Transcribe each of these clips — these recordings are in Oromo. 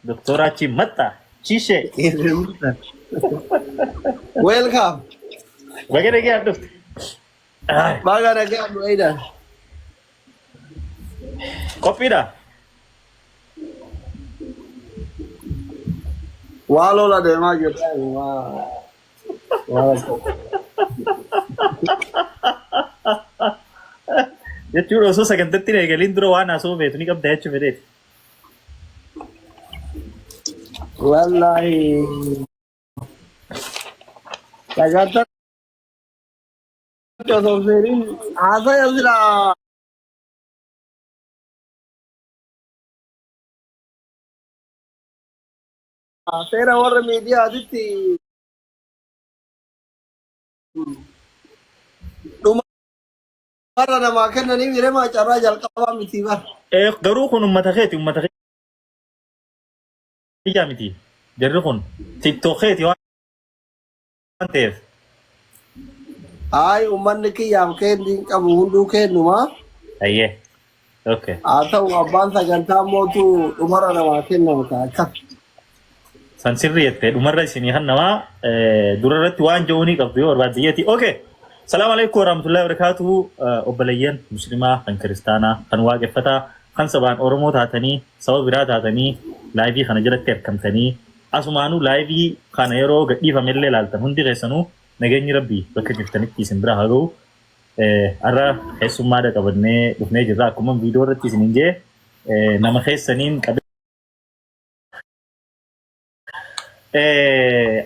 Doktooraachi maxxa. Chiishee. Welcome. Baga nagaan dhufte. Ay, Baga nagaan nu eedan. Qophiidha. Waa lola deemaa jirta. Waa waa Jechuun osoo sagantatti hin eegaliin dura waan haasoo feetu ni qabda jechuu fedheeti. Wallahi. Sagantaa osoo hin seeniin haasaya sila seera warra miidiyaatitti dhumarra namaa kennanii miremaa carraa jalqabaa miti bar. Garuu kun ummata keeti ummata kiyyaa miti. Jarri kun TikTok keeti waan ta'eef. Ayi uummanni kiyyaaf kenni hin qabu hunduu kennuma. Ayyee. Okay. Haa ta'u abbaan sagantaa mootu dhumarra namaa kennama ta'a akkas. San sirrii jette dhumarra isinii kan namaa dura irratti waan ji'uu ni qabdu yoo barbaadde jeeti. Okay. Salaamu alaikum warahmatullahi wabarakatuhu. Obboleeyyan muslimaa kan kiristaanaa kan waaqeffataa kan sabaan Oromoo taatanii saba biraa taatanii laayivii kana jalatti argamtanii asumaanuu laayivii kana yeroo gadhiifame illee ilaaltan hundi keessanuu nageenyi rabbii bakka jirtanitti isin bira haa ga'u. Har'a keessummaadha qabannee dhufnee jirra. Akkuma viidiyoo irratti isiniin jee nama keessaniin qabee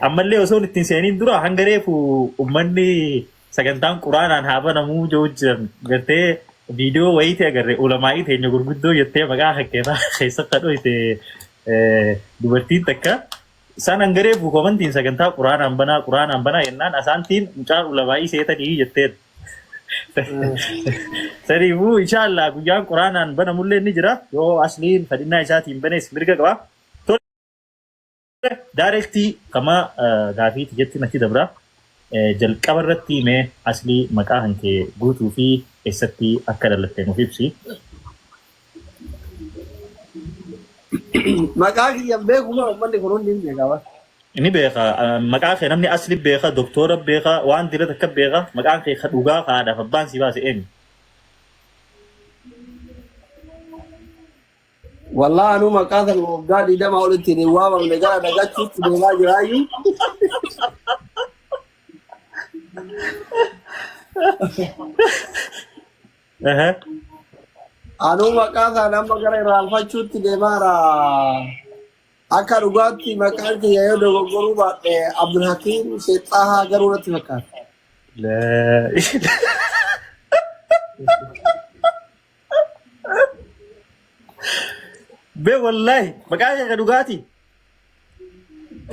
Ammallee osoo ittiin seeniin dura hanga reefu uummanni sagantaan quraanaan haa banamuu jiru jiran gartee viidiyoo wayiitii agarre ulamaa'ii teenya gurguddoo jettee maqaa hakkeefaa keessatti dhoyte dubartiin takka isaan hanga reefu komantiin sagantaa quraanaan banaa quraanaan banaa jennaan asaantiin mucaan ulamaa'ii seetanii jetteen. Saniifuu inshaallah guyyaan quraanaan banamullee ni jira yoo asliin fadhinnaa isaatiin banees mirga qaba. Tole daareektii kama gaafiiti jetti natti dabra. Jalqaba irratti mee aslii maqaa kan kee guutuu fi eessatti akka dhalatte nuuf ibsi. Maqaa kiyya hin beeku moo uummanni kun hundi hin beeka bara. Inni beeka maqaa kee namni asli beeka doktora beeka waan dira takka beeka maqaan kee ka dhugaa ka haadhaaf abbaan si baase eenyu. Wallah anuu maqaa sana waggaa 20 olitti hin waamamne gara dagachuutti deemaa jiraayyuu. Ehe. Anuu maqaa sana amma gara irraanfachuutti deemaara. Akka dhugaatti maqaan kiyya yoo dogoggoruu baadhe Abdulhakiim Sheexxaahaa garuu natti fakkaata. Bee wallaahi maqaa kee ka dhugaati.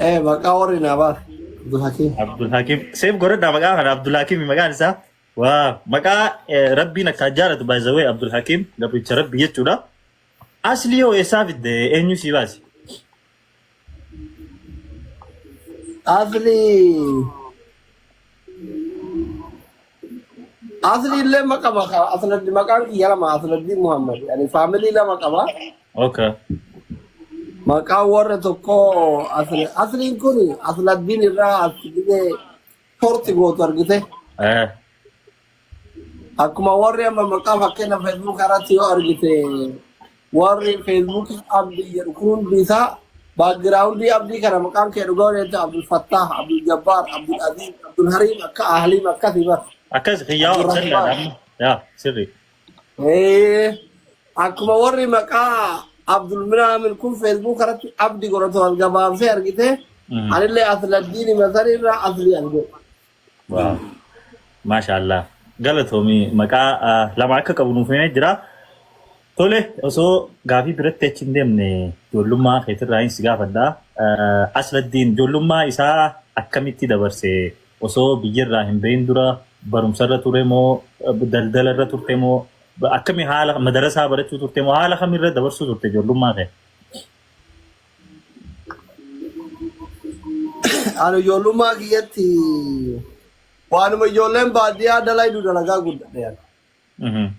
Ee maqaa warri naa baase Abdulhakiim. Abdul Hakim. Seef godhadhaa maqaa kana Abdul Hakim maqaan isaa. Waa maqaa rabbiin akkaan jaalatu by the way Abdul Hakim gabricha rabbi jechuudha. Asli hoo eessaa fidde eenyu sii baase? Asli Asli illee maqama qaba. Asladdi maqaan kiyya lama Asladdi Muhammad. Ani faamilii lama qaba. Okay. Maqaan warra tokkoo Asli Asliin kun Asladdiin irraa as gizee torti gootu argite. Akkuma warri amma maqaa fakkeenya Facebook irratti yoo argite warri Facebook Abdii jedhu kun hundi isaa baakgiraawundii Abdii kana maqaan kee dhugaa waliin Abdul Fattaah, Abdul Jabbaar, Abdul Aziz, Abdul Hariim akka Ahliim akkasii bar. Akkas kiyyaa Abdul Abdallaadha Rahmaan. amma. Yaa sirri. Akkuma warri maqaa Abdul Minaamin kun Facebook irratti Abdi godhatu as gabaabsee argite anillee Asladdiin Masarii irraa Aslii as godhe. Waaw. Maasha Allah. Galatoomi maqaa lama akka qabu nuuf himee jira. Tole osoo gaafii biratti achi hin deemne ijoollummaa keetirraa hin si gaafadha. Asladdiin ijoollummaa isaa akkamitti dabarse? Osoo biyyarraa hin bahin dura barumsarra ture moo daldalarra turte moo akkami haala madarasaa barachuu turte moo haala kamirra dabarsuu turte ijoollummaa kee? Ani ijoollummaa kiyyatti waanuma ijoolleen baadiyyaa dalaydu dalagaa guddadhe. Ani.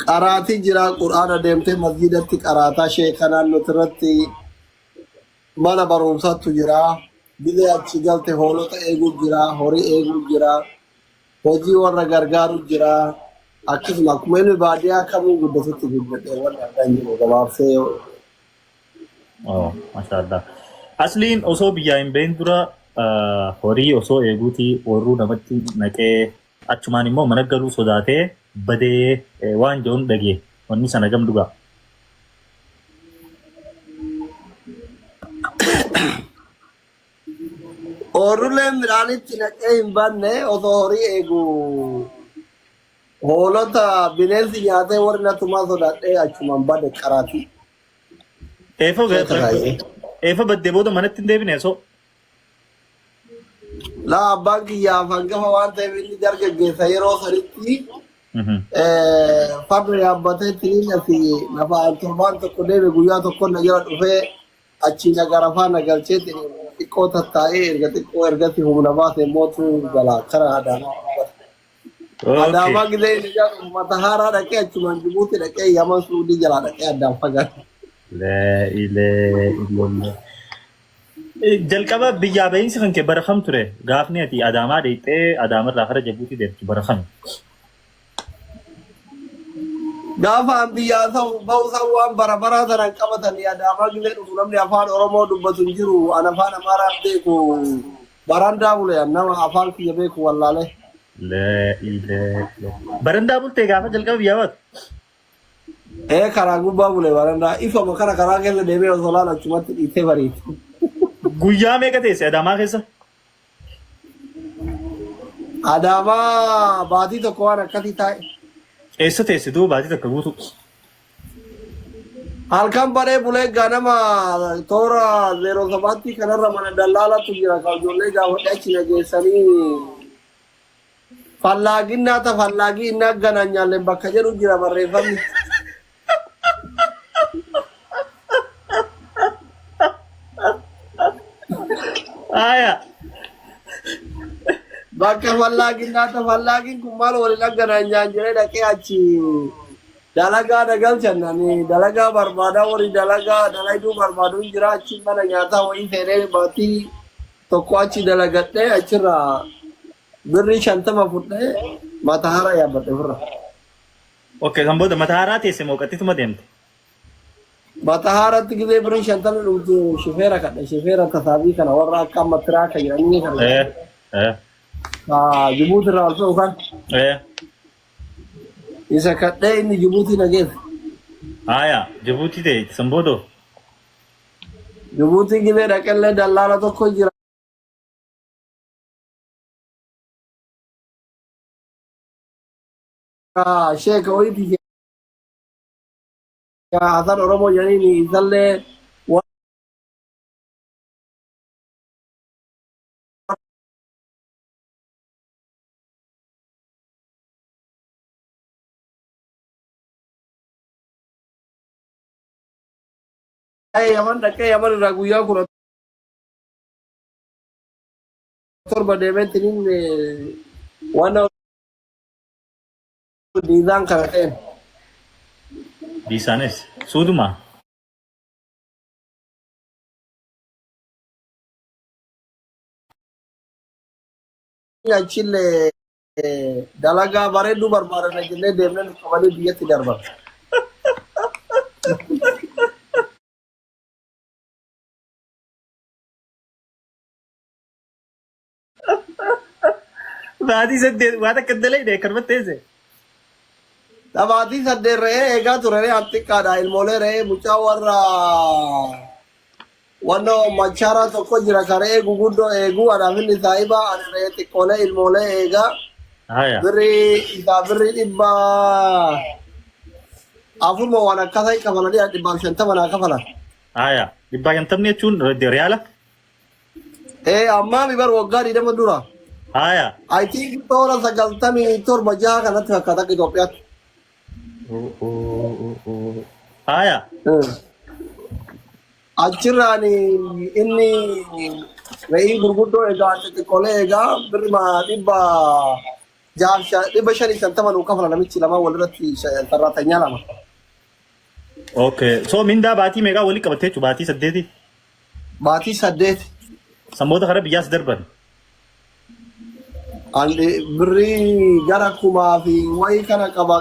Qaraatii jira, qur'aana deemtee masjidatti qaraataa sheeka naannoo irratti mana barumsaatu jira. Bilee achi galte hoolota eeguu jira, horii eeguu jira, hojii warra gargaaru jira. Akkasuma akkuma ilmi baadiyyaa kamuu guddatutti guddadhe wanni adda hin jiru gabaabsee. Oh, mashallah. Asliin osoo biyyaa hin bahin dura horii osoo eeguutii ooyiruu namatti naqee achumaan immoo mana galuu sodaatee badee waan jedhuun dhagee. Wanni sana gam dhugaa? Ooyiruuleen midhaanitti naqee hin banne, osoo horii eegu hoolota bineensi nyaatee warri natumaa sodaadhee achumaan bade qaraatii. Eefa Sheeka baay'ee. Eefa baddee booda manatti hin deebine osoo. Laa, abbaan kiyyaaf hangafa waan ta'eef inni dargaggeessa yeroo sanitti farda yaabbatee tiniin asii lafa torbaan tokko deeme, guyyaa tokko na jala dhufee achi na garafaa na galchee tiniin xiqqoo tattaa'ee erga xiqqoo ergatti humna baase mootu gala kara Adaamaa. Adaamaa gilee inni jedhu mata haaraa dhaqee achumaan Jibuuti dhaqee Yaman Suudii jalaa dhaqee addaan fagaate. Laa ilaaha illallah. Jalqaba biyyaa bahiinsi kan kee bara kam ture? Gaafni ati Adaamaa deettee Adaamarraa kara Jabuutii deemtu bara kam? Gaafa an biyyaa ta'u bahu san waan bara baraa sanan qabatanii Adaamaa gilee dhufu namni afaan Oromoo dubbatu hin jiru. An afaan Amaaraa beeku. Barandaa bule, an nama afaan kiyya beeku wallaalee. Laa ilaaha illallah. Barandaa bultee gaafa jalqaba biyyaa baatu? Ee, karaa gubbaa bule barandaa. Ifama kana karaa keessa deemee osoo laala achumatti dhiitee bariiti. Guyyaa meeqa teesse Adaamaa keessa? Adaamaa baatii tokko waan akkasii taa'e. Eessa teesse duuba baatii takka guutuu? Halkan baree bulee ganama toora 07tti kanarra mana dallaalatu jira, kan ijoollee gaafadhe achi na geessanii fallaaginnaa ta fallaagii inni aggananyaalleen bakka jedhu jira barreeffamni. Aya. Bakka fallaaginnaa ta fallaagiin kun maal waliin aggananyaan jedhee dhaqee achi dalagaa dagalchan. Ani dalagaa barbaadaa, warri dalagaa dalayduu barbaadu hin jira. Achi mana nyaataa wayii seenee baatii tokko achi dalagadhee achirraa birrii 50 fudhee mata haaraa yaabbadhe ofirra. Okay, kan booda mata haaraa teesse moo qaxxituma deemte? Mata haaraatti gizee birrii 50 dhumtu shifeera kadhe, shifeera tasaabii kana warra akka amma tiraaka jedhanii kana. Jibuuti irraa ol fe'u kan isa kadhee inni Jibuutii na geesse. Aya, Jibuutii ta'e san booda. Jibuutii gizee dhaqellee dallaala tokko jira. Sheeka wayiiti Hasan Oromoo jedhaniin isallee. Waa'ee Yaman dhaqee Yaman irraa guyyaa 17 deemeetiin waan diizaan kana ta'een. Diisaanis suuduma. Achillee dalagaa bareedduu barbaadana jennee deemnee nu qabanii biyyatti darban. Baatii 8 waan akka dalayne akkanumatti teesse. Baatii 8 re'ee eegaa ture, re'ee xiqqaadha, ilmoolee re'ee mucaa warra wanno machaaraa tokko jira ka re'ee guguddoo eeguu, anaaf inni saahiba, ani re'ee xiqqoolee ilmoolee eegaa. Birrii isaa birrii 400 moo waan akkasii kafalanii 150 naa kafalan. Haya. 150 jechuun riyaala? Ee, ammaa mi bar waggaa 20 dura. I think toora 97 jaha kanatti fakkaata akka Itoophiyaatti. Haya. Achirraan inni re'ii gurguddoo egaa xixiqqoolee egaa birri Jaaf 550 nuu kafala namichi lamaan walirratti sarraatanyaa lama. Okay. So mindaa baatii meeqaa walii qabattee jechuudha? Baatii 8? Baatii 8. Sanboota kara biyyaas darban. Ani birrii gara kumaa fi wayii kana qaba.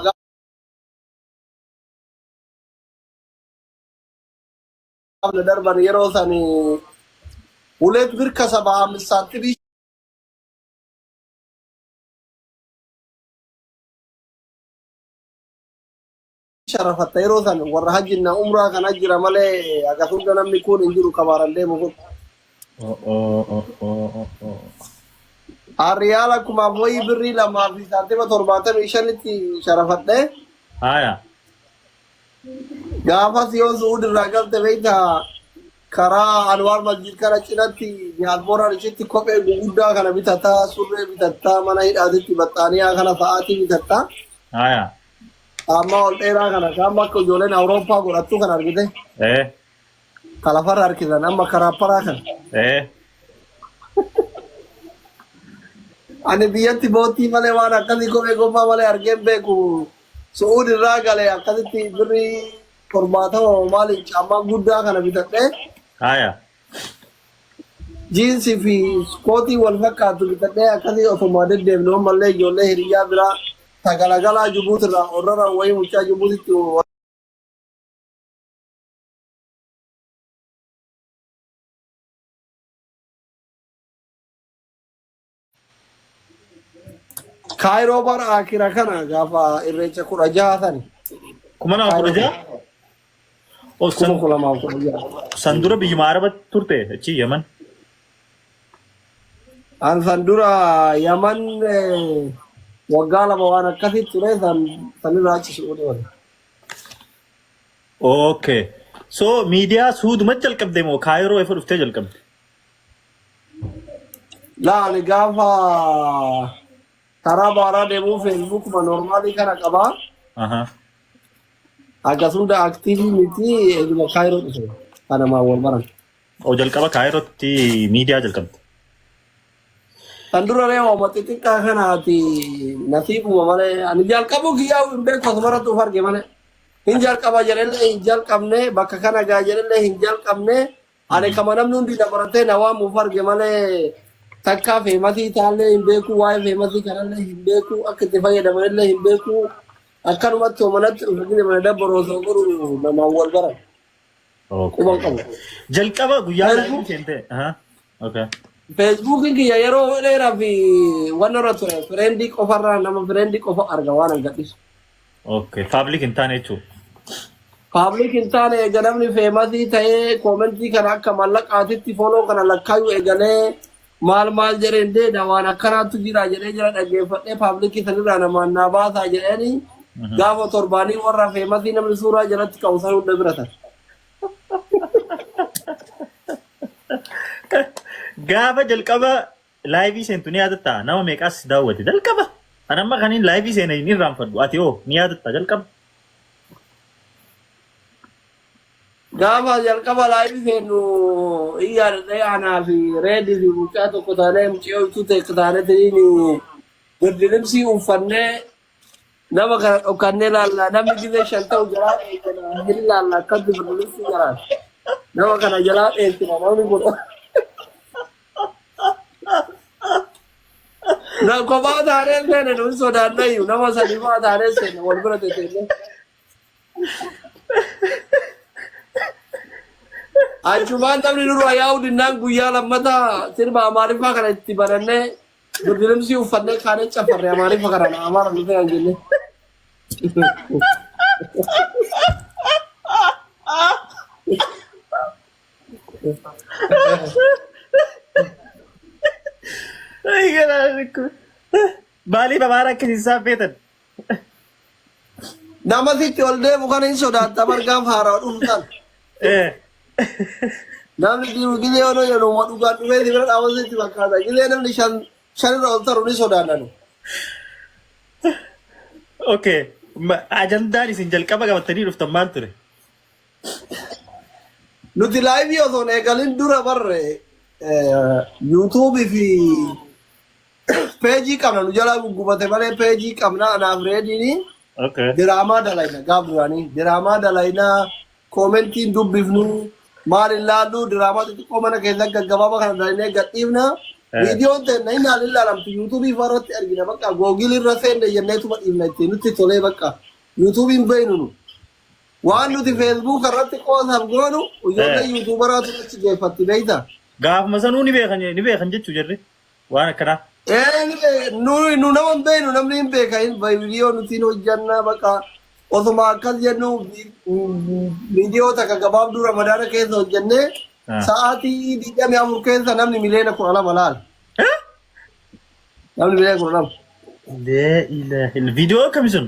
Gaafa darban yeroo sani ሁለት ብር ከ75 ሳንቲም sharafatta yeroo san warra hajjinna umraa kana jira malee hagas hunda namni kun hin jiru kabaaran deemu kun. Oh, oh, oh, oh, oh, oh. Riyaala kumaaf wayii birrii lamaa fi saantima 75tti sharafadhe. Haya. Gaafas yoo Su'uud irraa galte beektaa karaa Anwaar Masjid kana cinatti diyaaspooraan ishitti kophee guguddaa kana bitataa, surree bitataa, mana hidhaatitti baxxaaniyaa kana sa'aatii bitataa. Haya. Amma ol dheeraa kana kaama akka ijoolleen Awurooppaa godhattu kan argite. Ka lafarra harkisan amma karaapparaa kana. Ani biyyatti boottii malee waan akkasii kophee goffaa malee argeen beeku. Su'uud irraa galee akkasitti birrii 70 maaliin caammaa guddaa kana bitadhee. Haya. Jiinsii fi kootii wal fakkaatu bitadhee akkasii osuma deddeemnu ammallee ijoollee hiriyyaa biraa tagalagalaa Jibuuti irraa orrara wayii mucaa Jibuutitti Kaayiroo bara akira kana gaafa irreecha 16 sani. 2016? Oh, 2016. San dura biyyuma Araba turte achi Yaman. An san dura Yaman waggaa 2 waan akkasii ture san sanirraa achi Su'uudii wal. Okay. So miidiyaa suuduma jalqabde moo Kaayiroo efa dhuftee jalqabde? Laa ani gaafa karaa baaraa deemuu feesbuukuma normaalii kana qabaa. Akkas hunda aktiivii miti eeguma Kaayiroo dhufe kanamaan wal baran. O jalqaba Kaayirootti miidiyaa jalqabde. Kan dura ree hooma xixiqqaa kanaati nasiibuma malee ani jalqabuu kiyyaa hin beeku asumarratti of arge malee. Hin jalqaba jedhellee hin jalqabne bakka kana gaa jedhellee hin jalqabne ani kama namni hundi na baratee na waamuuf arge malee takkaa feemasii taallee hin beeku waa'ee feemasii kanallee hin beeku akka itti fayyadamanillee hin beeku akkanumatti homanatti dhufe mana dabbaroo osoo godhu namaan wal baran quban qabu. Jalqaba guyyaa Facebook live seente. Aha. Okay. Feesbuukiin kiyya yeroo dheeraa fi waan irra ture friendii qofarraa nama friendii qofa arga waan argadhisu. Okay. Public hin taane jechuudha. Public hin taane eega namni famousii ta'ee commentii kana akka mallaqaatitti follow kana lakkaayuu eegalee maal maal jedheen deeda waan akkanaatu jira jedhee jira dhaggeeffadhee publicii sanirraa namaan naa baasaa jedheeni gaafa torbaanii warra famousii namni suuraa jalatti ka'u san hunda bira tare. Gaafa jalqaba liveii seentu ni yaadattaa? Nama meeqaas daawwate jalqaba? Ani amma kaniin liveii seene hin irraanfadhu. Ati hoo ni yaadattaa jalqaba? Gaafa jalqaba liveii seennu hin yaadadhee anaa fi reedii fi mucaa tokko taanee mucayyoo tokko taanee tiriin birdilimsii uffannee nama kana dhokkannee laalla namni gizee 5 ta'u jalaa dheessina hin laalla akkatti birdilimsii jalaan nama kana jalaa dheessina namni kun. Na kophaa taanee seene nuyi sodaannayyuu nama sadii fa'aa taanee seene wal bira teessee. Achumaan namni nurraa yaa'uu dinnaan guyyaa lammataa sirba Amaariffaa kana itti barannee birdilimsii uffannee kaanee cafarre Amaariffa kana Amaara nu fe'an jennee. Ay, garaa Maaliif Amaara akkasiin saffeetan? Nama sitti ol deemu kana hin sodaatta bargaaf haaraa dhuftan. Namni jiru gizee yoo jedhu uma dhugaan dhufee si bira dhaabatu sitti fakkaata. Gizee namni shan shanirra ol taru ni sodaannanu. Okay. Ajandaan isin jalqaba qabattanii dhuftan maal ture? Nuti liveii osoo hin eegalin dura barre YouTubeii fi Peejii qabna nu jalaa guggubate malee peejii qabna anaaf reediini diraamaa dalayna gaaf duraanii diraamaa dalayna koomentiin dubbifnu maal ilaallu diraamaa xixiqqoo mana keessa gaggabaabaa kana dalaynee gadhiifna. Viidiyoon teenna hin ilaalamtu yuutuubii irratti argina bakka googil irra seenne jenneetuma dhiifna ittiin nutti tolee bakka yuutuubiin beeynu nu. Waan nuti feesbuuk irratti qoosaaf goonu ijoollee yuutuubaraatu achi geeffatti beeyta. Gaafuma sanuu ni beekan jechuu jirri waan akkanaa. Ee, nu nama hin beeknu, namni hin beeka viidiyoo nuti hin hojjanna bakka osuma akkas jennu viidiyoo takka gabaabduu Ramadaana keessa hojjennee sa'aatii 24 keessa namni miliyoona 12 laala. Namni miliyoona 12. Laa ilaaha illa. Viidiyoo akkamii sun?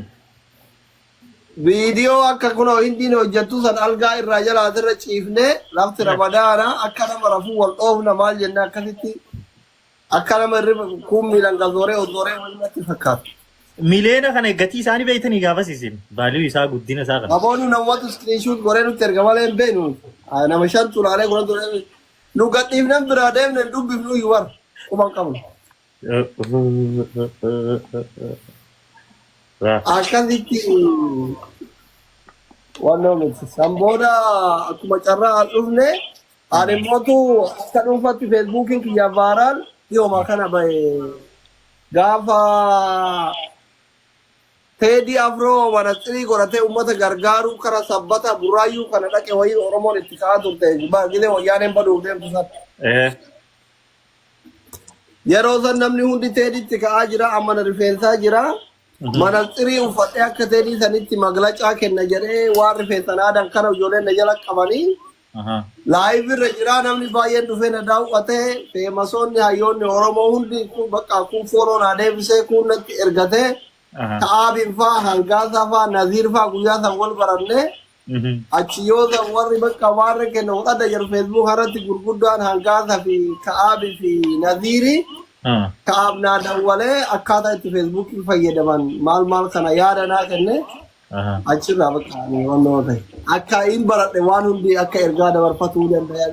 Viidiyoo akka kunoo hindiin hojjettu san algaa irraa jalaa irra ciifnee lafti Ramadaana akka nama rafuu wal dhoofna maal jennee akkasitti akka nama hirriba kuun miilaan gazooree ozooree wayinatti fakkaata. Miliyoona kana gatii isaanii beektanii gaafas isin value isaa guddina isaa kana. Namoonni namatti screenshot godhee nutti erga malee hin beeknu. Nama shan tulaalee godhan ture. Nu gadhiifnan biraa deemne hin dubbifnu iyyuu bara. Quba hin qabnu. Akkasitti wannoo miti. San booda akkuma carraa al dhufne ani immootu akka dhuunfaatti feesbuukiin kiyya viral dhiyooma kana bahe gaafa Teedii Afroo manaxirii godhatee uummata gargaaruu kara sabbata burraayyuu kana dhaqe wayii Oromoon itti ka'aa turte gilee wayyaaneen baduuf deemtu san. Yeroo san namni hundi Teeditti ka'aa jira, amma na rifeensaa jira. Manaxirii uffadhee akka Teedii sanitti maglacaa kenna jedhee waan rifeensan aadan kana ijoolleen na jala qabanii live irra jira. Namni baay'een dhufee na daawwate, famousoonni hayyoonni Oromoo hundi kun bakka kun follow naa deebisee kun natti ergate. Ta'aabiin faa, Hangaasaa faa, Naziir faa guyyaa san wal baranne. Achi yoo san warri bakka warra kenna fudhadha jedhu feesbuuk irratti gurguddaan Hangaasa fi Ka'aabii fi Naziiri. Ka'aab naa dawwalee akkaataa itti feesbuukii fayyadaman maal maal kana yaada naa kenne. Achirraa bakka ani wannoo ta'e. Akka hin baradhe waan hundi akka ergaa dabarfatuu danda'an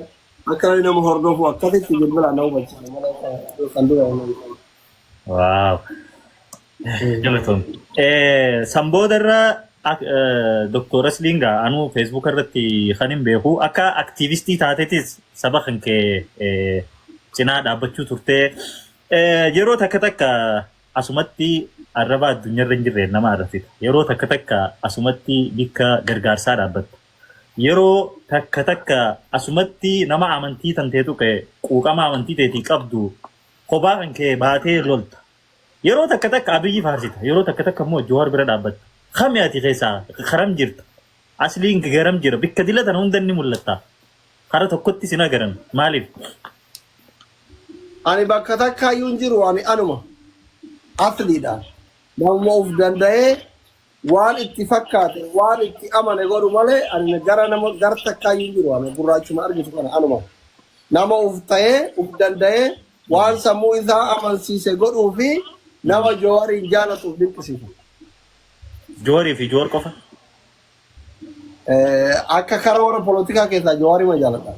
akka namni nama hordofu akkasitti bilbilaan na hubachiisa malee kan dura hin Wow. Galatoom. San boodarra Dr. Asliin gaa anuu Facebook irratti kan hin beeku akka aktiivistii taatetis saba kan kee cinaa dhaabbachuu turtee yeroo takka takka asumatti arraba addunyaarra hin jirre nama arrabsita. Yeroo takka takka asumatti bikka gargaarsaa dhaabbatta. Yeroo takka takka asumatti nama amantii tanteetu ka'e quuqama amantii teetii qabdu kophaa kan kee baatee lolta. Yeroo takka takka Abiyyi faarsita. Yeroo takka takka immoo Jawaar bira dhaabbatta. Kami ati keessaa karam jirta? Asliin garam jira? Bikka dila tana hunda ni mul'atta. Kara tokkotti sin agaran. Maaliif? Ani bakka takkaayyuu hin jiru, ani anuma asliidha. Namuma of danda'ee waan itti fakkaate waan itti amane godhu malee ani gara nama gara takkaayyuu hin jiru. Ani gurraachuma argitu kana anuma. Nama of ta'ee of danda'ee waan sammuu isaa amansiise godhuu fi nama Jawaariin jaalatuuf dinqisiifa. Jawaarii fi Jawaar qofa. Akka kara warra polotikaa keessaa Jawaarii ma jaaladha.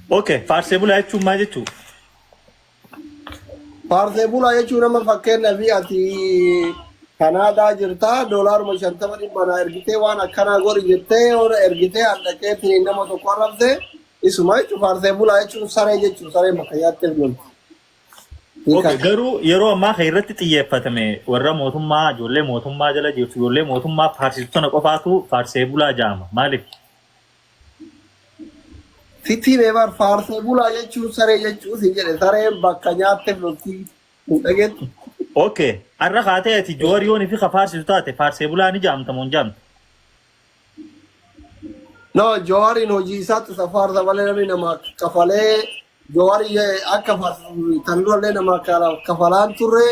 Okay, faarsee bulaa jechuun maal jechuu? Faarsee bulaa jechuun nama fakkeenyaa fi ati Kanaadaa jirtaa doolaaruma 50 dhibba naa ergitee waan akkanaa godhi jettee yoo ergitee handhaqeetiin nama tokko arrabse isuma jechuun faarsee bulaa jechuun saree jechuun saree bakka nyaatteef lolti. Okay, garuu yeroo ammaa kan irratti xiyyeeffatame warra mootummaa ijoollee mootummaa jala jirtu ijoollee mootummaa faarsitu sana qofaatu faarsee bulaa jedhama. Maaliif? Sitti beebar faarsee bulaa jechuun saree jechuun si jedhe sareen bakka nyaatteef lolti hin dhageettu. Okay, har'a kaatee ati Jawaar yoon fi ka faarsitu taate faarsee bulaa ni jaamta moo hin jaamtu? No, Jawaariin hojii isaatti isa faarsa malee namni nama kafalee Jawaarii akka faarsu tan durallee nama kafalaan turre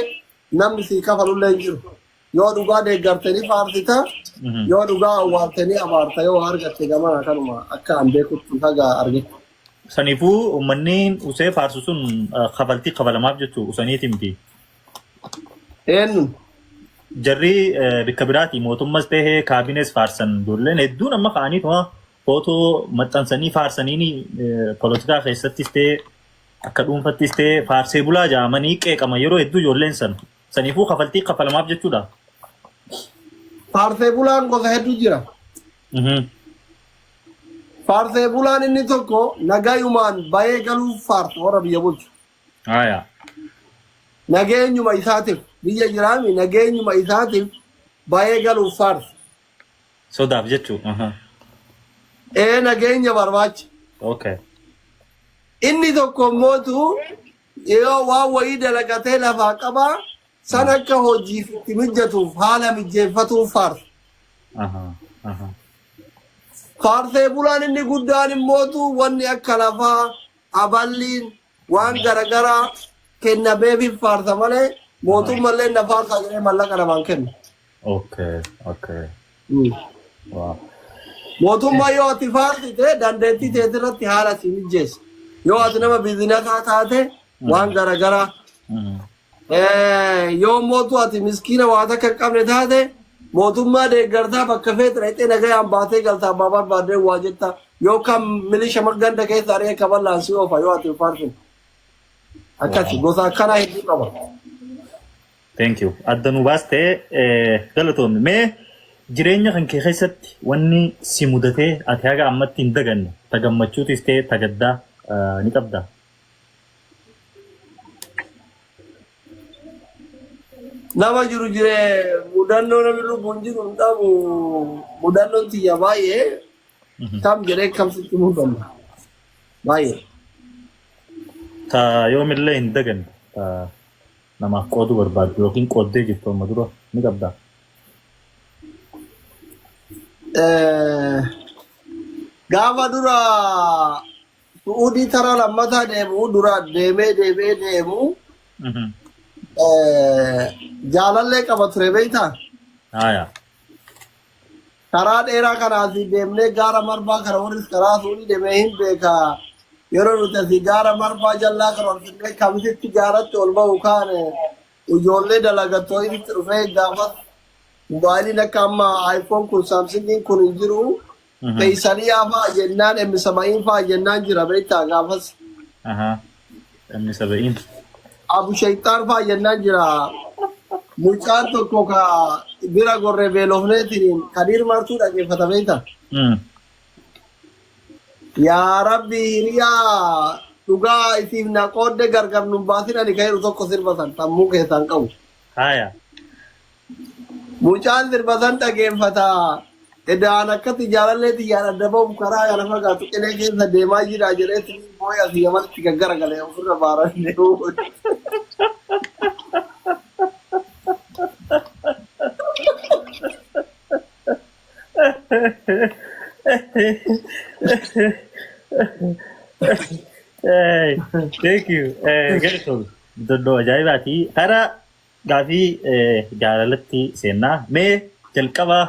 namni si kafalullee hin jiru. Yoo dhugaa deeggartanii faarsita, yoo dhugaa awwaaltanii abaarta yoo argatte gamana kanuma akka an beekutti haga argette. Saniifuu uummanni usee faarsu sun kafaltii kafalamaaf jechuu usaniiti miti. Eenyuun? Jarri bikka biraati mootummas ta'ee kaabinees faarsan ijoolleen hedduun amma ka'anii tuma footoo maxxansanii faarsanii polotikaa keessattis ta'ee Akka dhuunfattis ta'ee faarsee bulaa ja'amanii qeeqama yeroo hedduu ijoolleen san. Saniifuu kafaltii kafalamaaf jechuudha. Faarsee bulaan gosa hedduu jira. Faarsee bulaan inni tokko nagayumaan bayee galuuf faarsa warra biyya bulchu. Haya. Nageenyuma isaatiif biyya jiraami nageenyuma isaatiif bayee galuuf faarsa. Sodaaf jechuu. Ee nageenya barbaacha. Okay. Inni tokko immootu yoo waan wayii dalagatee lafaa qabaa san akka hojiif itti mijatuuf haala mijeeffatuuf faarsa. Faarsee bulaan inni guddaan immootu wanni akka lafaa aballiin waan garagaraa kennameefiif faarsa malee mootummallee na faarsaa jedhee mallaqa namaan kennu. Okay. Wow. Mootummaa yoo ati faarsite dandeettii teetirratti haala si mijeessa. Yoo ati nama biizinasaa taate waan garagaraa yoo mootu ati miskiina waa takka hin qabne taate mootummaa deeggartaa bakka feete dhaqxee nagayaan baatee galta abbaa barbaaddee waa jetta yookaan milisha ganda keessa ari'ee kaballaan si oofa yoo ati hin faarsine. Akkasi gosa akkanaa hedduu qaba. Thank you. Adda nu baastee galatoomi. Mee jireenya kan kee keessatti wanni si mudatee ati haga ammatti hin daganne ta gammachuutis ta'e ta gaddaa ni qabdaa? Nama jiru jiree mudannoo namni lubbuun jiru hin dhabu mudannoon tiyya baay'ee kam jedhee kam sitti mudanna baay'ee. Ta yoomillee hin daganne ta namaaf qooduu barbaaddu yookiin qooddee jirtu amma dura ni qabdaa? Gaafa dura Su'uudii tara lammataa deemu dura deemee deemee deemu jaalallee qaba ture beektaa? Haaya. Karaa dheeraa kana asii deemnee gaara marbaa kana warris karaa Su'uudii deemee hin beekaa. Yeroo nuti asii gaara marbaa jallaa kana ol finnee kamisitti gaaratti ol bahu kaane ijoollee dalagattoonitti dhufee gaafas mobaayiliin akka amma iPhone kun Samsungiin kun hin jiru. Feysaliyaa fa'a jennaan emmi sama'iin fa'a jennaan jira beektaa gaafas. Aha. Inni saba'iin. Abu Shayxaan fa'a jennaan jira. Mucaan tokko ka bira gorree beelofneetiin Kadiir Martuu dhaggeeffata beektaa. Yaa Rabbi hiriyaa dhugaa isiif na qoodde gargar nun baasin ani kan jedhu tokko sirba san sammuu keessaan qabu. Haya. Mucaan sirba san dhageeffata. Edaan akkatti jaalallee tiyyaan adda ba'uuf karaa kana fagaatu qilee keessa deemaa jira jedhee sinii boo'ee asii yamanitti gaggaragalee ofirra baaran deemu. Hey, thank you. Galatoom. Doddoo ajaa'ibaati. Karaa gaafii jaalalatti seennaa. Mee jalqaba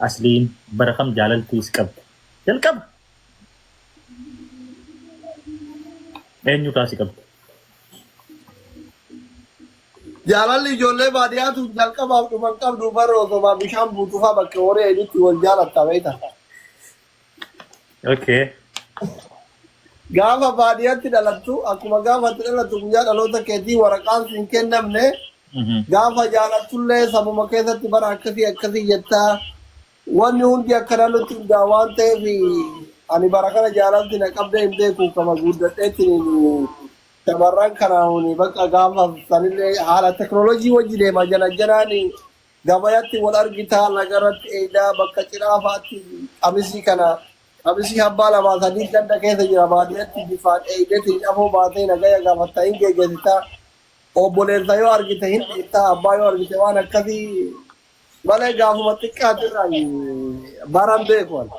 asliin bara kam jaalalti si qabde? Jalqaba. Eenyurraa si qabde? Jaalalli ijoollee baadiyyaatu jalqabaaf dhuman qabdu bara osoo bishaan buutufaa bakka horii eedutti wal jaalatta beekta. Okay. Gaafa baadiyyaatti dhalattu akkuma gaafa itti dhalattu guyyaa dhaloota keetii waraqaan siin kennamne gaafa jaalattullee sabuma keessatti bara akkasii akkasii jettaa wanni hundi akka naannootti hundaa waan ta'eef ani bara kana jaalalti na qabdee hin beeku kama guddadheetiin shamarran kanaan bakka gaafa sanillee haala teknooloojii wajji deema jala jalaan gabayatti wal argitaa lagarratti eedaa bakka cidhaa fa'aatti qamisii kana qamisii abbaa lamaa sadii ganda keessa jira baadiyyaatti bifaan eedeetiin afoo baatee nagaya gaafatta hin geggeessitaa obboleessa yoo argite hin dhiittaa abbaa yoo argite waan akkasii malee gaafuma xiqqaatirraa baran beeku ani.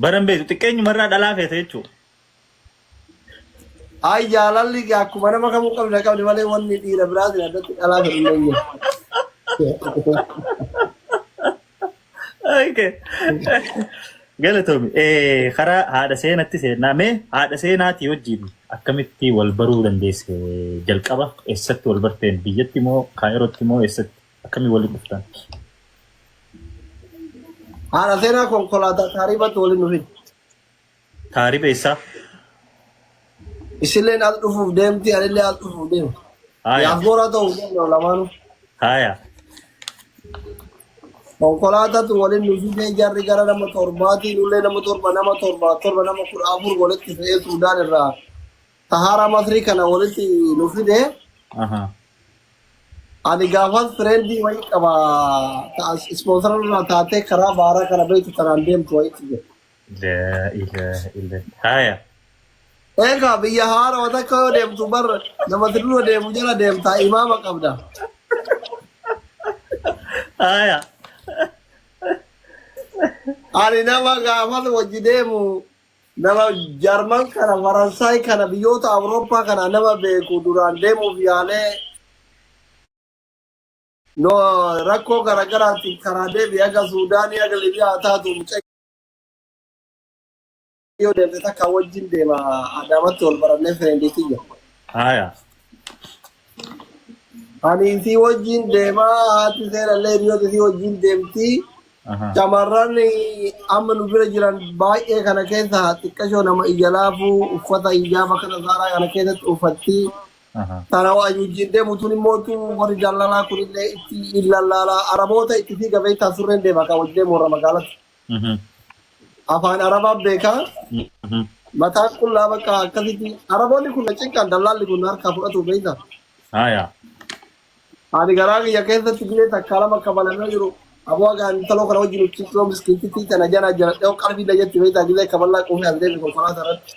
Baran beektu xiqqeenyumarraa dhalaa feete jechuudha. Ay jaalalli akkuma nama kamuu qabne qabne malee wanni dhiira biraatiin addatti dhalaa fedhu hin jiru. Okay. Galatoomi. Karaa haadha seenatti seenaa. Mee haadha seenaatii wajjin akkamitti wal baruu dandeesse jalqaba? Eessatti wal barteen? Biyyatti moo Kaayirootti moo eessatti? Akkamii waliin dhuftan? Haadha seenaa konkolaataa taariibatti waliin dhufin. Taariba eessaa? Isilleen as dhufuuf deemti, anillee as dhufuuf deema. Haaya. Diyaasbooraa ta'uuf deemna lamaanuu. Haaya. Konkolaataatu waliin nu fidee jarri gara nama torbaatii nullee nama torba nama torba torba nama 14 walitti fe'ee Suudaan irraa Sahaaraa Masrii kana walitti nu fidee. Ani gaafas friendii wayii qaba ispoonsara irraa taatee karaa baaraa kana beektu tanaan deemtu wayiitu jira. Laa ilaaha illa. Haaya. Egaa biyya haarawa takka yoo deemtu bar namatti dura deemu jala deemtaa imaama qabda. Haaya. Ani nama gaafas wajji deemu nama Jarman kana Faransaay kana biyyoota Awurooppaa kana nama beeku duraan deemuuf yaalee no rakkoo garaagaraatiin karaa deebi'e haga Suudaanii haga Libiyaa haa taatu mucayyoo deemte takka wajjin deema Adaamatti wal barannee friendii tiyya. Haaya. Ani isii wajjin deemaa haati seerallee hiriyoota isii wajjin deemti. Shamarran amma nu bira jiran baay'ee kana keessa xiqqashoo nama ija laafuu uffata hijaaba kana saaraa kana keessatti uffatti. Tana waa wajjin deemu tun immoo warri jaalalaa kunillee itti illallaalaa Araboota itti fiiga beektaa surreen deema kan wajjin deemu warra magaalatti. Afaan Arabaa beekaa mataan qullaa bakka akkasitti Araboonni kun na cinqan dallaalli kun harkaa fudhatu beektaa. Ani garaa kiyya keessatti bilee takka lama kabalamee jiru aboo hagaan intaloo kana wajjin ucciiccoo miskiintittii tana jala jaladhee qalbii na jetti beektaa gilee kaballaa quufee as deeme konkolaataa irratti.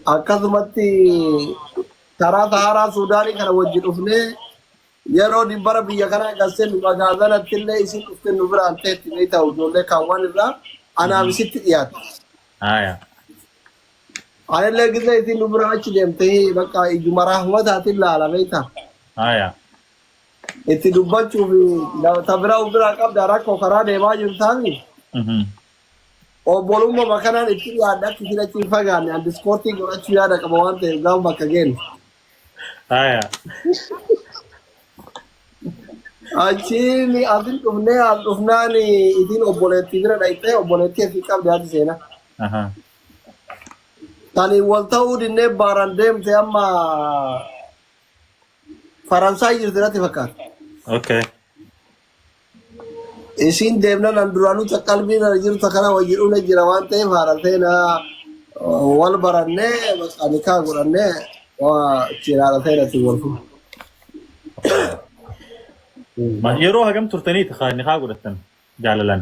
Akkasumatti karaa Saharaa Suudaanii kana wajji dhufnee yeroo dibbara biyya kanaa galsee nu magaazanatti illee isin dhufte nu biraan teetti beektaa ijoollee kaawwan irraa anaaf isitti dhiyaate. Anillee gisee isin nu bira achi deemte bakka ijuma rahmataatiin laala beektaa. Itti dubbachuuf ta biraa of biraa qabda rakkoo karaa deemaa jirtaami. Obbolummaa kanaan itti dhiyaadha akka isin achi hin fagaanne an diskoortii godhachuu yaada qaba waan ta'eef gaafa bakka geenne. Achiin asin dhufnee as dhufnaan isin obboleettii bira dhaqxee obboleettii asii qabdi haati seenaa. Tani wal ta'uu dinnee baaran deemte amma Faransaay jirti natti fakkaata. Isiin deemnan an duraanuu ta qalbiin ana jirtu kana wajji dhufne jira waan ta'eef haadha seenaa wal barannee bakka nikaa godhannee ittiin haadha seenaatiin wal fuune. Yeroo hagam turtaniiti nikaa godhattan jaalalaan?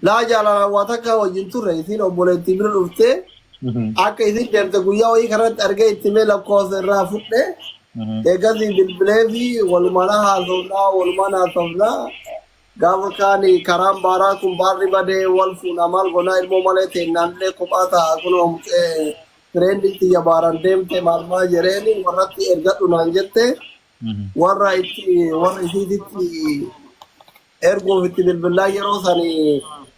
Laa jaalalaan waa takka wajjin turre isiin obboleettii bira dhuftee akka isin deemte guyyaa wayii kanatti argee itti mee lakkoofsa irraa fudhe eegasii bilbilee fi walumaan haasofnaa walumaan haasofnaa gaafa kaani karaan baaraa kun baarri badee wal fuunaa maal goonaa ilmoo malee teennaallee kophaa ta'a kunoo friendii tiyya baaran deemte maal maal jedheeni warratti ergadhu naan jette warra itti warra isiititti erguuf itti bilbilaa yeroo sani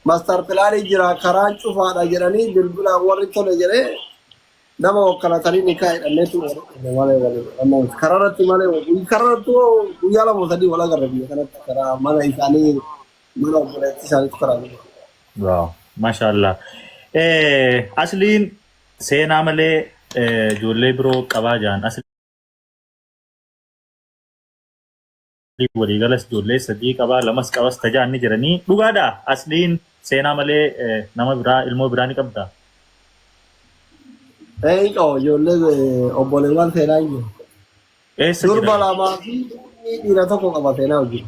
master planii jira karaan cufaadha jedhanii bilbila warri tole jedhee nama wakkalatanii nikaa hidhanneetu malee waliin kararratti malee kararratti guyyaa lama sadii wal agarra biyya kanatti karaa mana isaanii mana obboleettii isaaniitti karaa jiru. Wow, mashallah. Asliin seenaa malee ijoollee biroo qabaa jiran asli waliigalas ijoollee sadii qabaa lamas qabas tajaan ni jiranii dhugaadha. Asliin seenaa malee nama biraa ilmoo biraa ni qabda. Ee qaba ijoollee obboleewwan seenaa hin jiru. Eessa Durba jira? lamaa fi dhiira tokko qaba seenaa hojii.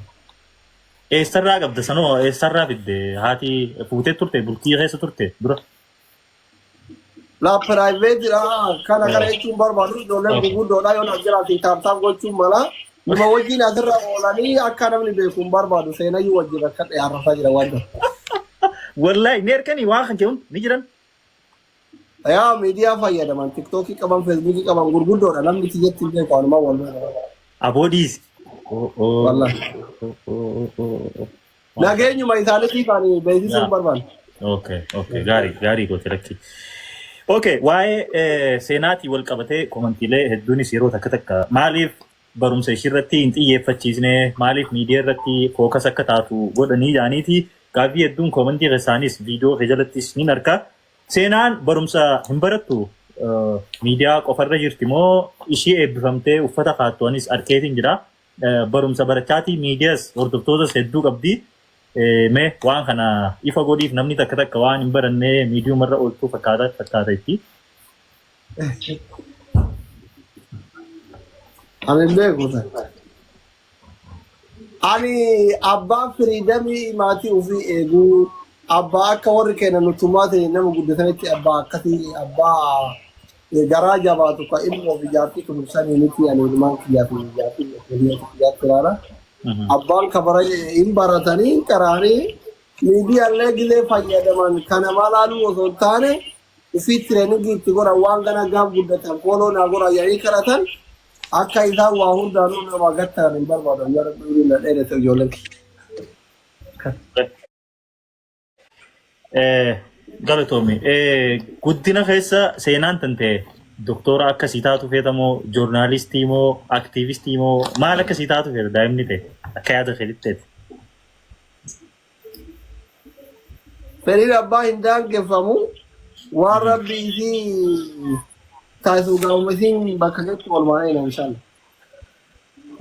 Eessarraa qabda sanoo eessarraa fidde haati fuutee turte bultii keessa turte dura? La privatedha kana kana jechuun barbaadu ijoolleen gurguddoodha yoo naaf jiraate tap tap gochuun mala. Numa wajjin asirra oolanii akka namni beeku hin barbaadu seenayyuu wajjin akka dhiyaarrataa jira waan ta'eef. Wallahi ni erkanii waan kan keewwan ni jiran. Yaa miidiyaa fayyadaman tiktookii qaban feesbuukii qaban gurguddoodha namni kiyyatti hin beeku anuma wal beeku. Aboodiis. Wallahi. Nageenyuma isaaniitiif ani beeksisuu hin barbaadu. Okay, gaarii gaarii goote lakki. Okay, waa'ee seenaatii wal qabatee commentiilee hedduunis yeroo takka takka maaliif barumsa ishii irratti hin xiyyeeffachiisne maaliif miidiyaa irratti focus akka taatu godhanii jaaniiti gaaffii hedduun commentii keessaanis viidiyoo kee jalattis ni arka. Seenaan barumsa hin barattu miidiyaa qofarra jirti moo ishii eebbifamtee uffata kaattu anis arkeetiin jira. Barumsa barachaatii miidiyaas hordoftootas hedduu qabdi. Mee waan kana ifa godhiif namni takka takka waan hin barannee miidiyumarra ooltuu fakkaata fakkaata itti. Ani hin beeku. Ani abbaa firiidamii maatii ofii eeguu, abbaa akka warri keenya nutumaa ta'e nama guddatanitti abbaa akkasii abbaa garaa jabaatu ka ilmoo fi jaartii kunuunsanii miti ani ilmaan kiyyaa fi jaartii kiyyaatti ilaala. Abbaan kabara hin baratanii hin qaraanii miidiyaalee gilee fayyadaman kana maalaaluu osoo hin taane ofii tireeningii itti godhan waan gana gaaf guddatan fooloo naa godhan jedhanii kadhatan akka isaan waa hundaanuu nama gattan hin barbaadan yoo rabbi na dheeresse ijoolleen kiyya. Galatoomi. Guddina keessa seenaan tante doktora akkasii taatu feeta moo joornaalistii moo aktiivistii moo maal akkasii taatu feeta daa'imni ta'e akka yaada keetitti ta'e? Fedhiin abbaa hin daangeffamu waan rabbi isii taasisu gaafuma isiin bakka geettu walumaan eena inshallah.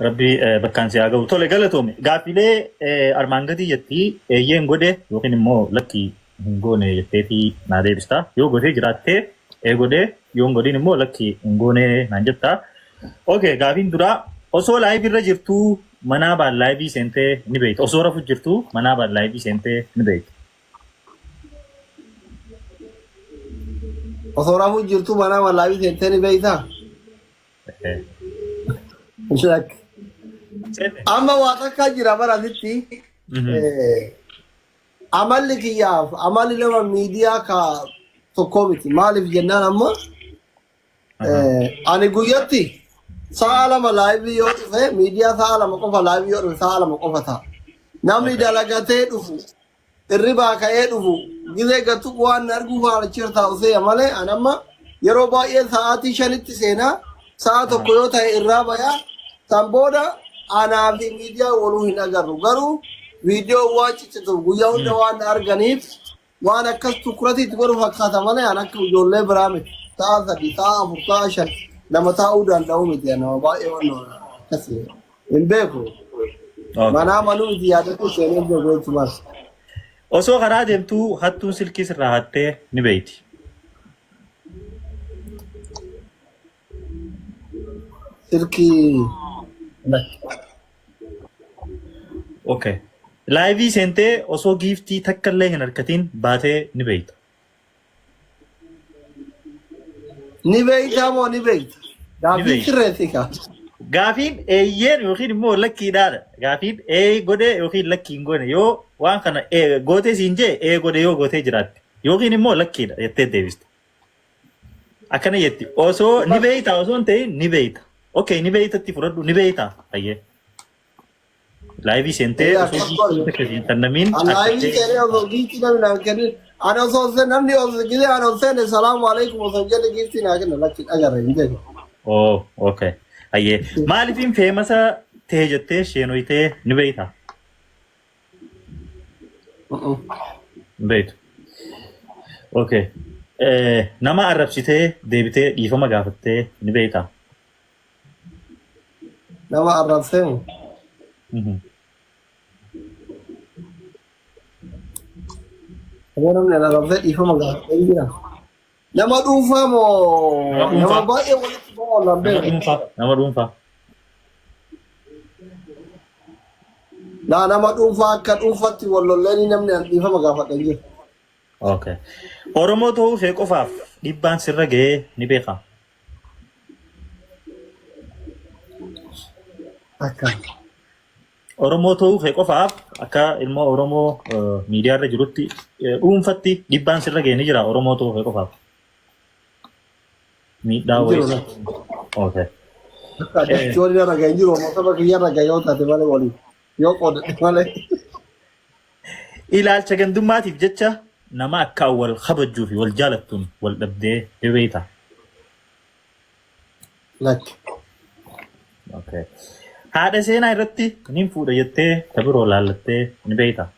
Rabbi bakkaan si haa ga'u. Tole galatoomi. Gaaffilee armaan gadii jettii eeyyeen godhe yookiin immoo lakki hin goone jetteetii naa deebista. Yoo gotee jiraattee ee godhe yoo hin godhin immoo lakki hin goone naan jetta. Okay, gaafiin duraa osoo live irra jirtuu manaa baan live seentee ni beekta. Osoo rafu jirtuu manaa baan live seentee ni beekta. Osoo rafuu jirtuu manaa live seentee ni beektaa? Shak. Seente. Amma waa takka jira bara asitti. Amalli kiyyaaf amalli nama miidiyaa ka tokkoo miti. Maaliif jennaan amma ani guyyatti sa'a 2 live yoo dhufe miidiyaa sa'a 2 qofa live yoo dhufe sa'a 2 qofa ta'a. Namni dalagatee dhufu irribaa ka'ee dhufu gizee gattu waan na arguu faana achirra taa'u seeya malee an amma yeroo baay'ee sa'aatii 5tti seenaa sa'a 1 yoo ta'e irraa bayaa san booda anaa fi miidiyaa waluu hin agarru garuu viidiyoo waan ciccituuf guyyaa hunda waan na arganiif waan akkas tukurati itti godhu fakkaata malee an akka ijoollee biraa miti sa'a 3 sa'a 4 sa'a 5 nama taa'uu danda'u miti nama baay'ee waan akkasii hin beeku. Manaa manuu miti yaadatu seenee beeku jechuumas. Osoo karaa deemtuu hattuun silkii sirraa hattee ni beeyti. Silkii. Okay. Live seentee osoo giiftii takka illee hin harkatiin baatee ni beeyta. Ni beeytaa moo ni beeyta? Ni Gaaffii beeyta. sirreessi kaa. Gaafiin eeyyeen yookiin immoo lakkiidhaadha. Gaafiin ee godhe yookiin lakkii hin goone yoo waan kana ee gootee siin jee ee godhe yoo gootee jiraatte yookiin immoo lakkiidha jettee deebiste. Akkana jetti osoo ni beeyta osoo hin ta'in ni beeyta. Okay ni beeytatti fudhadhu ni beeyta. Ayyee. Live seentee Egaa osoo akkas giiftii godhe. takka siin tannamiin Live argattee seenee osoo giiftii namni naan kennin. Ani osoo namni osoo gisee ani osoo seene salaamu alaikum osoo hin jenne giiftii naa kenna lakki agarre hin beeku. Oh, okay. Ayyee. Maaliifin famous ta'e jettee sheenoytee ni beektaa? Hin beektu. Okay. Nama arrabsitee deebitee dhiifama gaafattee ni beektaa? Nama arrabsee moo? Nama namni arrabsee dhiifama gaafatee hin jira. Nama dhuunfaa moo Nama dhuunfaa. nama baay'ee walitti ba'u wallaan Nama beeku? dhuunfaa. Nama dhuunfaa. Laa nama dhuunfaa akka dhuunfaatti wal lolleeni namni an dhiifama gaafadhe hin jiru. Okay. Oromoo ta'uu kee qofaaf dhiibbaan sirra ga'ee ni beekaa? Akka. Oromoo ta'uu kee qofaaf akka ilma Oromoo miidiyaa irra jirutti dhuunfatti dhiibbaan sirra ga'e ni jira Oromoo ta'uu kee qofaaf. Miidhaa Hin jiru wayii. lakki. Okay. Akka addatti waliin irra ga'e hin jiru. Amma saba kiyya irra ga'e yoo taate malee waliin yoo qoodate malee. Ilaalcha gandummaatiif jecha nama akkaan wal kabajjuu fi wal jaalattuun wal dhabdee ni beektaa? Lakki. Okay. Haadha seenaa irratti nin fuudha jettee ta biroo laallattee ni beektaa?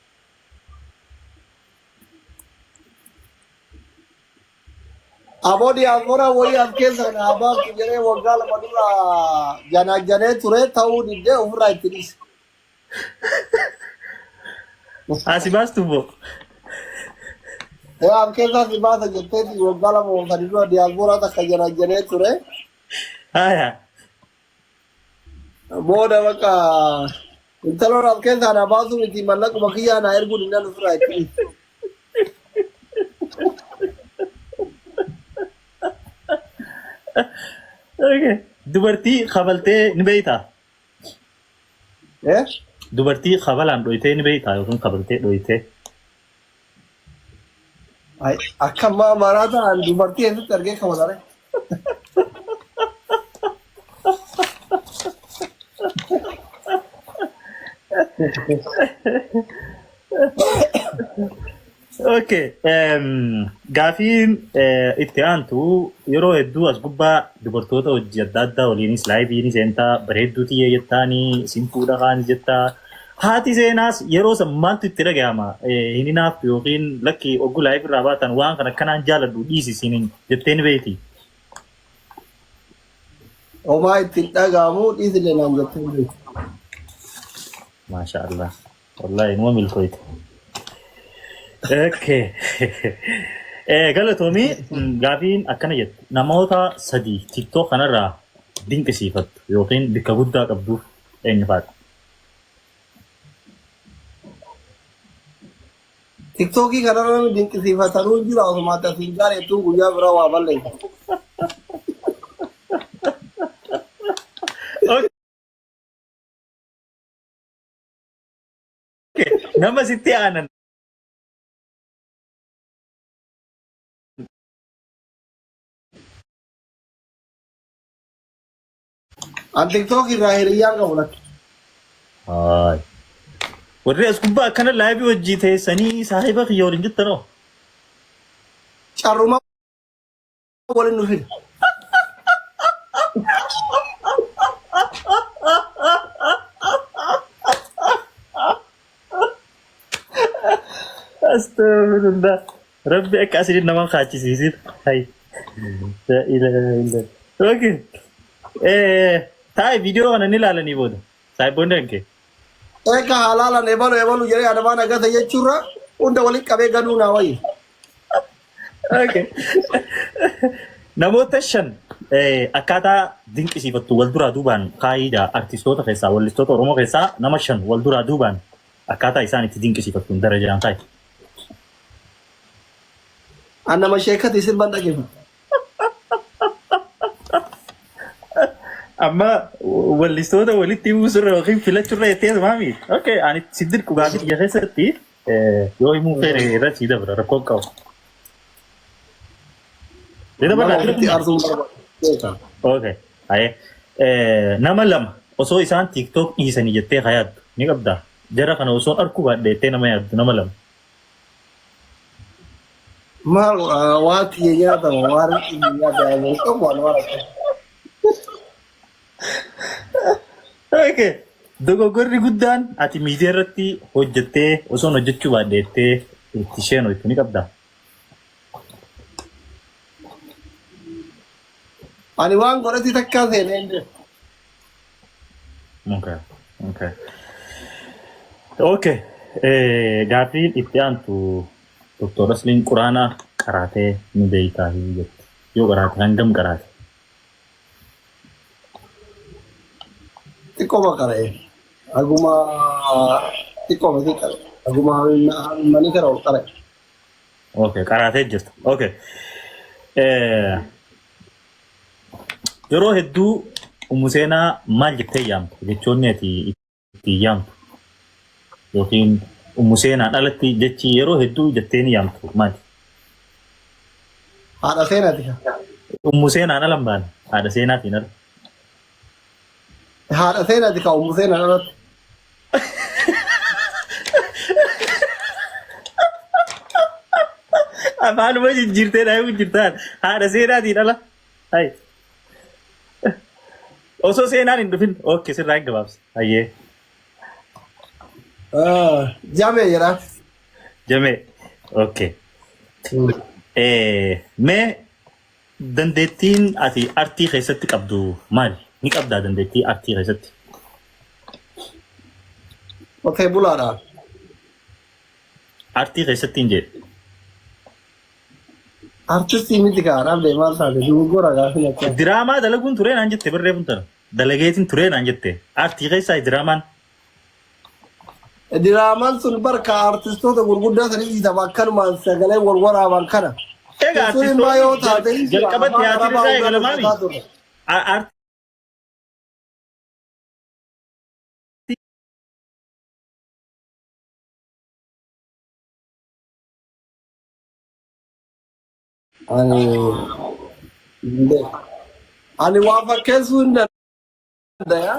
Aboo diyaaspoora wayii as keessa na baaftu jedhee waggaa 2 dura janaajjanee ture ta'uu diddee ofirraa itti dhiise. Asi baastu boo. Ee as keessaa si baasa jetteeti waggaa 2 moo 3 dura diyaaspoora takka janaajjanee ture. Haya. Booda bakka intaloon as keessaa na baasuu miti mallaquma kiyyaa na erguu dinnaan ofirraa itti dhiise. Okay. Dubartii kabaltee ni beektaa? Eh? Dubartii kabalaan dhoytee ni beektaa yookiin kabaltee dhoytee? Ay, akka ammaa maraa ta'an dubartii eessatti argee kabalare? Okay. Gaafiin itti aantu yeroo hedduu as gubbaa dubartoota hojii adda addaa waliinis laayiviinis seentaa bareedduu tiyyee jettaanii isin fuudha kaanis jettaa. Haati seenaas yeroo san maaltu itti dhaga'ama? Hin hinaaftu yookiin lakki oggu laayivii irraa baatan waan kana akkanaan jaaladhu dhiisi isiniin jettee ni beekti. Homaa itti hin dhaga'amu dhiisillee naan jettee hin beektu. Maasha Allah. Wallahi numa milkooyte. Okay. Galatoomii gaafiin akkana jettu namoota sadii TikTok kanarraa dinqisiifattu yookiin bikka guddaa qabduuf eenyu faadha? Tiktookii kanarra namni dinqisiifatanuu hin jira osuma ati asiin gaareettuun guyyaa biraa waa balleessa. Okay. Nama sitti aanan An TikTok irraa hiriyyaan qabu lakki. Haay. Warri as gubbaa akkana laayivii hojii teessanii saahiba kiyya waliin jettanoo. Carruma waliin nu fida. Astagfirullah. Rabbi akka asiriin nama kaachisiisin. Hay. La ilaha illallah. Okay. Taa'e viidiyoo kana ni ilaalanii booda. Saahiboonni kan kee. Eeka halaalan ebalu ebalu jedhee adamaan agata jechuurra hunda walitti qabee ganuu naa wayya. Okay. Namoota shan akkaataa dinqisiifattu wal duraa duubaan kaayiidha artistoota keessaa wallistoota Oromoo keessaa nama shan wal duraa duubaan akkaataa isaan itti dinqisiifattu darajaan kaayi. An nama sheekati sirban dhageeffadha. Amma wallistoota walitti buusurra yookiin filachurra jettee maami? Okay, ani si dirqu gaafii kiyya keessatti yoo himuu feene irra si dabra rakkoo hin qabu. Ni Nama dabarraa ofitti aarsuun barbaada. Okay, haye. Nama lama osoo isaan TikTok dhiisanii jettee haa yaaddu ni qabdaa? Jara kana osoo arkuu baadhe jettee nama yaaddu nama lama. Maal waan xiyya nyaatamu waan xiyya nyaatamu hin qabu waan waan akkasii. Okay. Dogoggorri guddaan ati miidiyaa irratti hojjettee osoon hojjechuu baadhe jettee itti isheen hojjettu ni qabdaa? Ani waan godhatti takkaa seenee hin beeku. Okay. Okay. Okay. Gaaffiin itti aantu Dr. Asliin Quraana qaraatee ni beektaa jetti. Yoo qaraate hangam qaraate? Xiqqooma qara'e. Haguma xiqqooma si qara'e. Haguma hammanii kana ol qara'e. Okay, qaraatee jirta. Okay. Yeroo hedduu Ummu Seenaa maal jettee yaamta? Jechoonni ati ittiin yaamtu yookiin Ummu Seenaan alatti jechi yeroo hedduu jettee ni yaamtu maali? Haadha seenaati. Ummu Seenaan ala hin baane. Haadha Seenaatiin ala. Haadha seenaati ka Ummu Seenaan alatti. Afaanuma jijjiirtee dhaayuu jirtaan. Haadha Seenaatiin ala. Hai. Osoo seenaan hin dhufin. Okay, sirraa hin gabaabsa. Hayyee. Jamee jedha. Jamee. Okay. Mee Dandeettiin ati artii keessatti qabdu maali? Ni qabdaa dandeettii artii keessatti? Qotee bulaadha. Artii keessatti hin jedhe. Artistii miti kaa dhabde maal taate dogoggora gaafii akka. Diraamaa dalaguun turee naan jette barreeffamtu tana. Dalageetiin turee naan jette. Artii keessaa diraamaan. Diraamaan sun barka artistoota gurguddaa sanii dhiitama akkanumaan sagalee wal waraaban kana. Egaa Sun immoo yoo taate artistoonni jalqaba afaan tiyaatirri arabaa isaa hundaa eegalamaami. dubbataa turre. Ani ani waa fakkeessuu hin danda'a.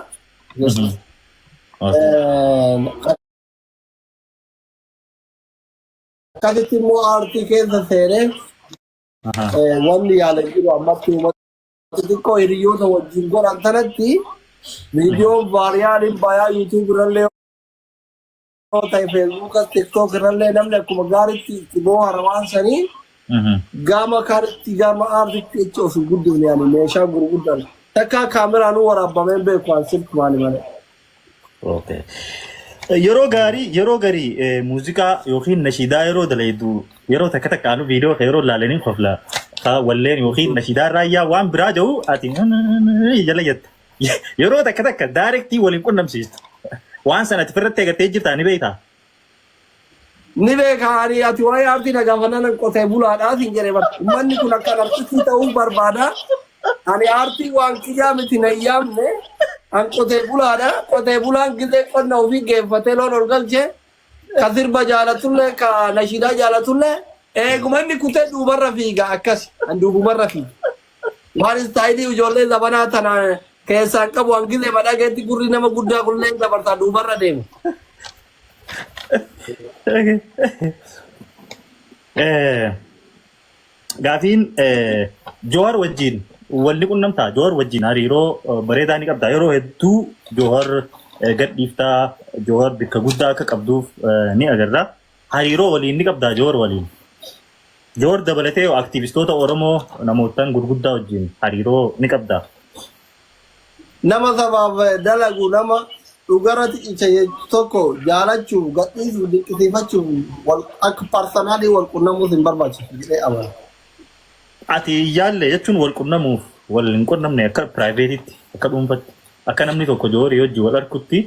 Akkasitti immoo aartii keessa seenee wanni yaala jiru ammatti uummata xixiqqoo hiriyoota wajjin godhan sanatti viidiyoon vaariyaaliin bayaa YouTube irrallee yoo ta'e Feesbuukas TikTok irrallee namni akkuma gaariitti itti boohara waan sanii gama kaanitti gama aartitti jecha of hin guddifne ani meeshaa gurguddaan takkaa kaameraanuu waraabameen beeku an silkumaani malee. Okay. Yeroo gaarii yeroo garii muuziqaa yookiin nashiidaa yeroo dalaydu yeroo takka takkaanu viidiyoo kee yeroo ilaalanii kofla walleen yookiin nashiidaa raayyaa waan biraa jiru ati jala jetta. Yeroo takka takka daarektii waliin qunnamsiistu. Waan sana ati ofirratti eegattee jirtaa ni beektaa? Ni beeka ani ati waa'ee aartii na gaafannaan qotee bulaadhaa siin jedhe bara. Uummanni kun akka artistii ta'uu barbaada. Ani aartii waan kiyyaa miti na hin yaamne. An qotee bulaadha. Qotee bulaan gizee qonna ofii geeffatee loon ol galchee ka sirba jaalatullee ka nashiidaa jaalatullee eeguma inni kutee duubarra fiiga akkas. An duubumarra fiiga. Waan istaayilii ijoollee zabanaa tana keessaan qabu an gizee badhageetti gurri nama guddaa kullee dabarsaa duubarra deema. Gaafiin Jowaar wajjin walni qunnamtaa? Jowaar wajjin hariiroo bareedaa ni qabdaa? Yeroo hedduu Jowaar gadhiiftaa, Jowaar bakka guddaa akka qabduuf ni agarra. Hariiroo waliin ni qabdaa Jowaar waliin? Jowaar dabalatee aktiivistoota Oromoo namootaan gurguddaa wajjin hariiroo ni qabdaa? Nama sabaaf dalagu nama dhugarratti cicha tokko jaalachuuf gadhiisuuf dinqisiifachuuf wal akka parsanaalii wal qunnamuus hin barbaachisu jedhee amana. Ati yaalle jechuun wal qunnamuuf wal hin qunnamne akka piraayiveetitti akka dhuunfatti akka namni tokko Jawaarii wajjin wal arkutti